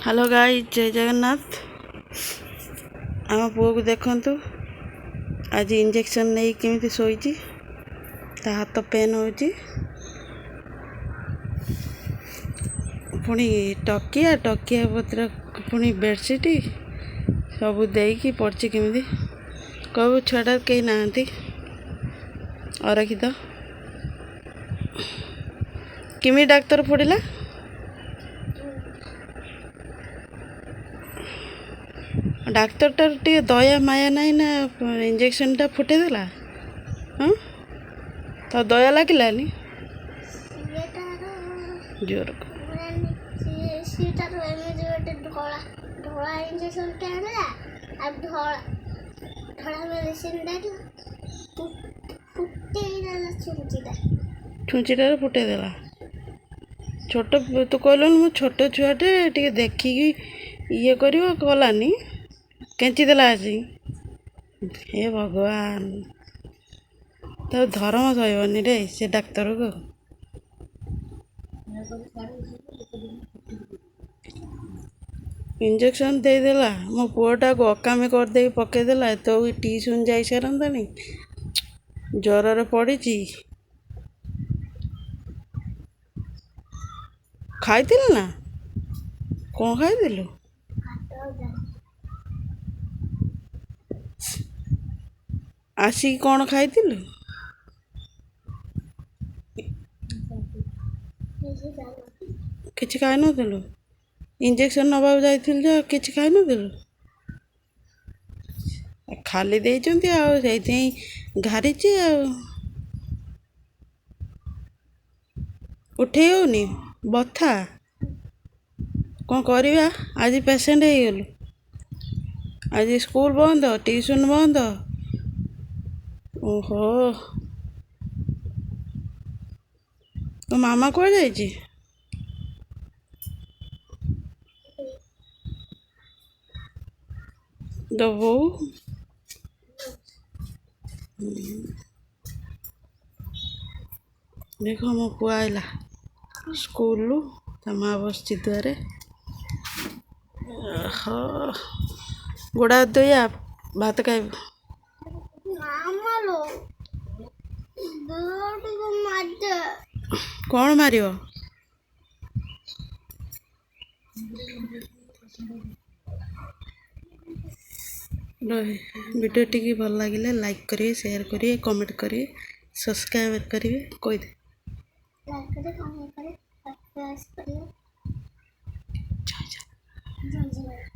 Hello guys, ଜୟ ଜଗନ୍ନାଥ। ଆମ ପୁଅକୁ ଦେଖନ୍ତୁ, ଆଜି ଇଞ୍ଜେକ୍ସନ୍ ନେଇ କେମିତି ଶୋଇଛି। ତା ହାତ ପେନ୍ ହେଉଛି। ପୁଣି ଟକିଆ ଟକିଆ ପତ୍ର, ପୁଣି ବେଡ଼ସିଟ୍ ସବୁ ଦେଇକି ପଡ଼ିଛି। କେମିତି କହିବୁ ଛୁଆଟାର କେହି ନାହାନ୍ତି, ଅରକ୍ଷିତ। କେମିତି ଡାକ୍ତର ଫୋଡ଼ିଲା? ଡାକ୍ତରଟାର ଟିକେ ଦୟା ମାୟା ନାହିଁ ନା? ଇଞ୍ଜେକ୍ସନଟା ଫୁଟେଇ ଦେଲା। ହଁ, ତ ଦୟା ଲାଗିଲାନି ଜୋର। ସିଏ ତାର ଏମିତି ଗୋଟେ ଧଳା ଧଳା ଇଞ୍ଜେକ୍ସନଟା ଆଣିଲା ଆଉ ଧଳା ଧଳା ମେଡ଼ିସିନଟା ଫୁଟେଇ ଦେଲା ଛୁଞ୍ଚିଟା। ଛୁଞ୍ଚିଟାରେ ଫୁଟେଇ ଦେଲା। ଛୋଟ, ତୁ କହିଲୁନି ମୁଁ ଛୋଟ ଛୁଆଟେ, ଟିକେ ଦେଖିକି ଇଏ କରିବ। କଲାନି, କେଞ୍ଚି ଦେଲା ଆସି। ହେ ଭଗବାନ, ତାକୁ ଧର୍ମ ସହିବନି ରେ ସେ ଡାକ୍ତରକୁ। ଇଞ୍ଜେକ୍ସନ୍ ଦେଇଦେଲା, ମୋ ପୁଅଟାକୁ ଅକାମି କରିଦେଇକି ପକେଇଦେଲା। ଏତେବେଳକୁ ଟିଉସନ୍ ଯାଇସାରନ୍ତାଣି, ଜ୍ୱରରେ ପଡ଼ିଛି। ଖାଇଥିଲୁ ନା? କ'ଣ ଖାଇଥିଲୁ? ଭାତ, ଡାଲି। ଆସିକି କ'ଣ ଖାଇଥିଲୁ? କିଛି ଖାଇନଥିଲି। କିଛି ଖାଇନଥିଲୁ? ଇଞ୍ଜେକ୍ସନ୍ ନେବାକୁ ଯାଇଥିଲୁ ଯେ କିଛି ଖାଇନଥିଲୁ? ଖାଲି ଦେଇଛନ୍ତି ଆଉ ସେଇଥିପାଇଁ ଘାରିଛି। ଆଉ ଉଠେଇ ହେଉନି, ବଥା। କ'ଣ କରିବା, ଆଜି ପେସେଣ୍ଟ ହେଇଗଲୁ। ଆଜି ସ୍କୁଲ ବନ୍ଦ, ଟିଉସନ୍ ବନ୍ଦ। ଓହୋ, ତୋ ମାମା କୁଆଡ଼େ ଯାଇଛି? ତୋ ବୋଉ? ଦେଖ, ମୋ ପୁଅ ଆଇଲା ସ୍କୁଲରୁ, ତା ମା ବସିଛି ଦୁଆରେ। ଓହୋ, ଗୋଡ଼ ହାତ ଧୋଇଆ, ଭାତ ଖାଇବୁ। ମାମା ଲୋ, ଟିକେ ମାରିଦେ। କ'ଣ ମାରିବ? ଭିଡ଼ିଓ ଟିକେ ଭଲ ଲାଗିଲେ ଲାଇକ୍ କରିବେ, ସେୟାର କରିବେ, କମେଣ୍ଟ କରିବେ, ସବସ୍କ୍ରାଇବ୍ କରିବେ। କହିଦେ। ଲାଇକ୍ କରିବେ, କମେଣ୍ଟ କରିବେ, ସବସ୍କ୍ରାଇବ୍ କରିବେ। ଜୟ ଜଗନ୍ନାଥ। ଜୟ ଜଗନ୍ନାଥ।